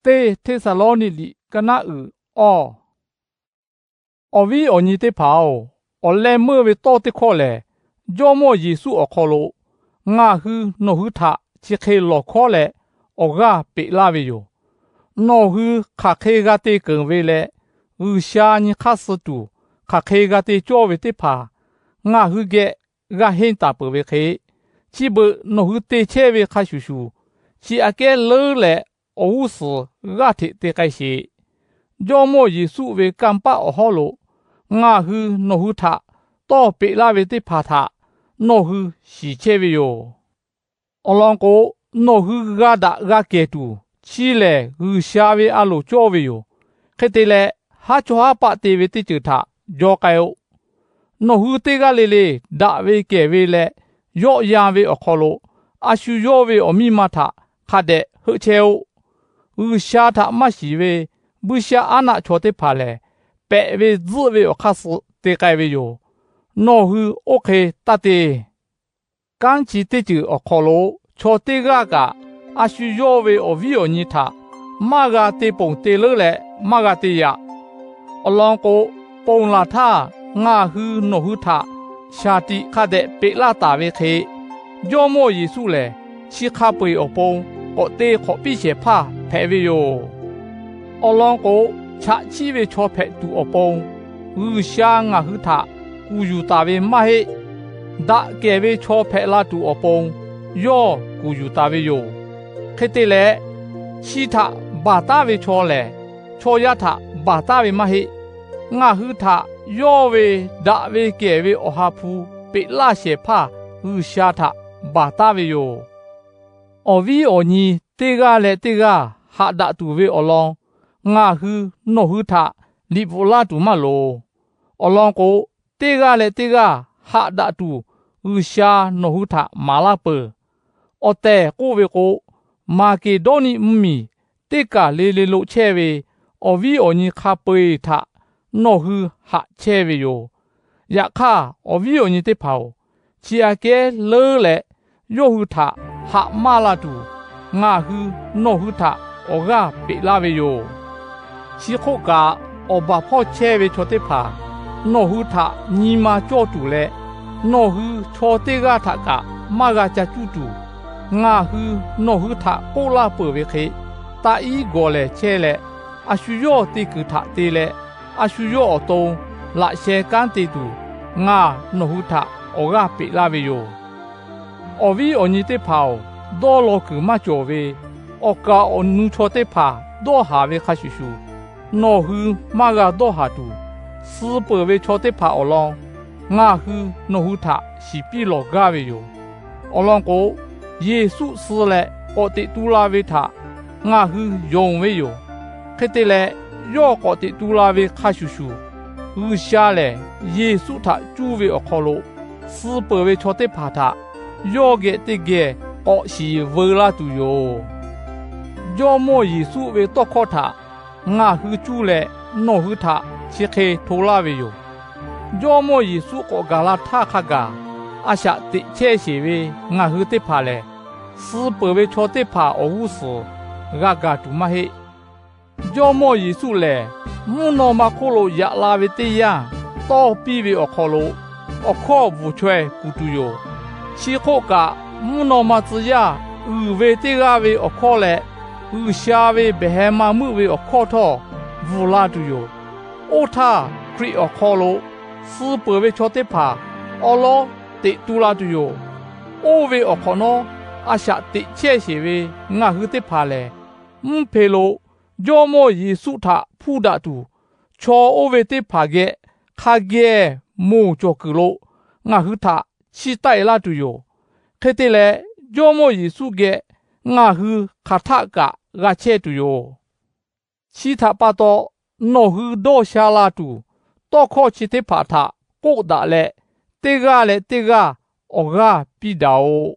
Teˇ Hteˇsaˍlawˇniˆ liꞈ ka naˆ uiˍ awˇ. Awˬ viˉ awˬ nyi teˇ hpaˍ-oˬ, awˬ leh meuˇ ve tawˇ teˇ hkawˇ lehˬ, Jawˇmawˇ Yeˍsuˆ awˬ hk'aw lo ngaˬ hui nawˬ hui htaꞈ chi hk'e lawˬ hkawˉ leh awˬ g'aˇ peꞈ laˇ ve yoˬ. Nawˬ hui hk'aˬ hk'e g'a te keunˍ ve leh, G'uiˬsha nyi hk'aˇ suh tuˬ hk'aˬ hk'e g'a te cawˇ ve teˇ hpaˍ ngaˬ hui geh g'a henˇ taˍ peuˬ ve hk'e, chi beuꞈ nawˬ hui te chehˇ ve hk'a shuˍ shuˍ, chi aꞈ kehˉ leuˉ leh awˬ g'uˇ suhˍ g'aˇ hteꞈ te k'ai sheˍ. Jawˇmawˇ Yeˍsuˆ ve kanˇ paˆ awˬ hawˉ lo ngaˬ hui nawˬ hui htaꞈ tawˇ peꞈ laˇ ve teˇ hpaˍ htaꞈ nawˬ hui shiˍ chehˇ ve yoˬ. Awˬ lawn k'o, nawˬ hui g'a daꞈ g'a kehˬ tuˬ chi lehˬ G'uiˬsha ve a loˍ cawˇ ve yoˬ. Hk'e te leh, haˉ chawˇ haˉ paˆ te ve teˇ ceuˬ htaꞈ jaw k'ai-o. Nawˬ hui teˇ g'aˇ le le daꞈ ve kehˬ ve leh yawˆ yan ve awˬ hk'aw lo, a shu yawˇ ve awˬ miˇ ma htaꞈ hk'a dehꞈ heuˆ chehˇ-oˆ. G'uiˬsha htaꞈ maˇ shiˍ ve buiˇshaˆaˉnaˆ chaw teˇ hpaˍ lehˬ, pehꞈ ve tzuhˆ ve awˬ hk'aˇ suh te k'ai ve yoˬ. Nawˬ hui oˇ hk'e taˇ te. Kanˉ chi teˇ ceuˬ awˬ hk'aw lo chaw teˇ g'aˇ kaꞈ, a shu yawˇ ve awˬ viˉ awˬ nyi htaꞈ maˇ g'a te ponˬ te leuˉ leh maˇ g'a te yaꞈ. Awˬ lawn k'o, ponˬ laˬ htaˇ ngaˬ hui nawˬ hui htaꞈ shaˍ tiꞈ hk'a dehꞈ peꞈ laˇ taˍ ve hk'e, Jawˇmawˇ Yeˍsuˆ lehˬ chi hk'a peu-eˬ awˬ pon k'awꞈ te hk'awꞈ piˇ shehˍ hpaˇ hpehꞈ ve yoˬ. Awˬ lawn k'o, chaꞈ chiˆ ve chaw hpehꞈ tuˬ awˬ pon G'uiˬsha ngaˬ hui htaꞈ kuˬ yuˬ taˍ ve maˇ heˆ. Daꞈ kehˬ ve chaw hpehꞈ la tuˬ awˬ pon yawˇ kuˬ yuˬ taˍ ve yoˬ. Hk'e te leh, chi htaꞈ baˬ taˉ ve chaw lehˬ, chaw yaˇ htaꞈ baˬ taˉ ve maˇ heˆ. Ngaˬ hui htaꞈ yawˇ ve daꞈ ve kehˬ ve Awˬ ha hpu peꞈ laˇ shehˍ hpaˇ G'uiˬsha htaꞈ baˬ taˉ ve yoˬ. Awˬ viˉ awˬ nyi teˇ g'aˇ leh teˇ g'aˇ haꞈ daꞈ tuˬ ve awˬ lawn, ngaˬ hui nawˬ hui htaꞈ liꞈ bvuhꞈ laˇ tuˬ maˇ loˍ. Awˬ lawn k'o, teˇ g'aˇ leh teˇ g'aˇ haꞈ daꞈ tuˬ G'uiˬsha nawˬ hui htaꞈ maˍ laˇ peuˬ. Awˬ tehˬ k'oˆ ve k'o, Maˍkeˍdawˇniˆ mvuhˇmiˬ teˇ kaˬ le le lo chehˇ ve awˬ viˉ awˬ nyi hk'a peu-eˬ htaꞈ nawˬ hui haꞈ chehˇ ve yoˬ. Yaꞈ hk'aˇ, awˬ viˉ awˬ nyi teˇ hpaˍ-oˬ, chi aꞈ kehˉ leuˉ leh yawˇ hui htaꞈ haꞈ maˇ la tuˬ, ngaˬ hui nawˬ hui htaꞈ awˬ g'aˇ peꞈ laˇ ve yoˬ. Chi hk'oˆ kaꞈ, awˬ baˬ hpawˇ chehˇ ve chaw teˇ hpaˍ nawˬ hui htaꞈ nyi ma cawˇ tuˬ leh, nawˬ hui chaw teˇ g'aˇ htaꞈ kaꞈ maˇ g'a ca cuˇ tuˬ, ngaˬ hui nawˬ hui htaꞈ k'oˆ laˇ peuˬ ve hk'e, taˆ iˉ gawˬ lehˍ chehˇ leh, a shu yawˇ te kuiˬ htaꞈ te leh, a shu yawˇ awˬ to laꞈ sheh kanˉ te tuˬ, ngaˬ nawˬ hui htaꞈ awˬ g'aˇ peꞈ laˇ ve yoˬ. Awˬ viˉ awˬ nyi teˇ hpaˍ-oˬ, dawˇ law kuiˬ maˇ cawˬ ve awˬ kaˍ awˬ nu chaw teˇ hpaˍ dawˇ haˍ ve hk'a shuˍ shuˍ, nawˬ hui maˇ g'a dawˇ haˍ tuˬ, suh peuˬ ve chaw teˇ hpaˍ awˬ lawn ngaˬ hui nawˬ hui htaꞈ shiˍ piˇ lawˬ gaˇ ve yoˬ. Awˬ lawn k'o, Yeˍsuˆ suh leh k'awꞈ teꞈ tu la ve htaꞈ ngaˬ hui yonˍ ve yoˬ. Hk'e te leh, yawˇ k'awꞈ teꞈ tu la ve hk'a shuˍ shuˍ, G'uiˬsha lehˬ Yeˍsuˆ htaꞈ cuˇ ve awˬ hk'aw lo, suh peuˬ ve chaw teˇ hpaˍ htaꞈ yawˇ geh teˇ geh k'awꞈ shiˍ veu laˇ tuˬ yoˬ. Jawˇmawˇ Yeˍsuˆ ve tawˇ hkawˇ htaꞈ ngaˬ hui cuˇ leh nawˬ hui htaꞈ chi hk'e hto laˇ ve yoˬ. Jawˇmawˇ Yeˍsuˆ k'awꞈ gaˬ la htaˇ hk'a gaˬ, a shaꞈ teꞈ chehˇ sheˍ ve ngaˬ hui teˇ hpaˍ lehˬ, suh peuˬ ve chaw teˇ hpaˍ awˬ g'uˇ suhˍ g'a gaˬ tuˬ maˇ heˆ. Jawˇmawˇ Yeˍsuˆ lehˬ, mvuhˇ naw ma hk'oˆ lo yaꞈ la ve teˇ yanˇ, tawˇ piˇ ve awˬ hk'aw lo awˬ hkawˇ bvuhˬ chaweh kuˬ tuˬ yoˬ. Chi hk'oˆ kaꞈ, mvuhˇ naw ma tcuh yaˇ uiˍ ve teˇ g'aˇ ve awˬ hkawˇ leh, G'uiˬsha ve behˬ heh ma meuˆ ve awˬ hkawˇ htawˇ bvuhˬ la tuˬ yoˬ. Oˇ htaˇ, Hkriꞈ awˬ hk'aw lo suh peuˬ ve chaw teˇ hpaˍ awˉ lawˉ teꞈ tu la tuˬ yoˬ. Oˇ ve awˬ hk'awꞈ nawˉ, a shaꞈ teꞈ chehˇ sheˍ ve ngaˬ hui teˇ hpaˍ lehˬ, mvuhˇ hpe lo Jawˇmawˇ Yeˍsuˆ htaꞈ hpuˇ daꞈ tuˬ, chaw oˇ ve teˇ hpaˍ geh hk'a geh moˬ cawˬ kuiˬ lo ngaˬ hui htaꞈ chiˇ taˆ-e laˇ tuˬ yoˬ. Hk'e te leh, Jawˇmawˇ Yeˍsuˆ geh ngaˬ hui hk'aˬ htaˆ kaꞈ g'a chehˇ tuˬ yoˬ. Chi htaꞈ pa taw, nawˬ hui dawˇ sha la tuˬ, tawˇ hkawˇ chi teˇ hpaˍ htaꞈ k'oˆ daꞈ leh, teˇ g'aˇ leh teˇ g'aˇ awˬ g'aˇ piˇ daꞈ-oꞈ.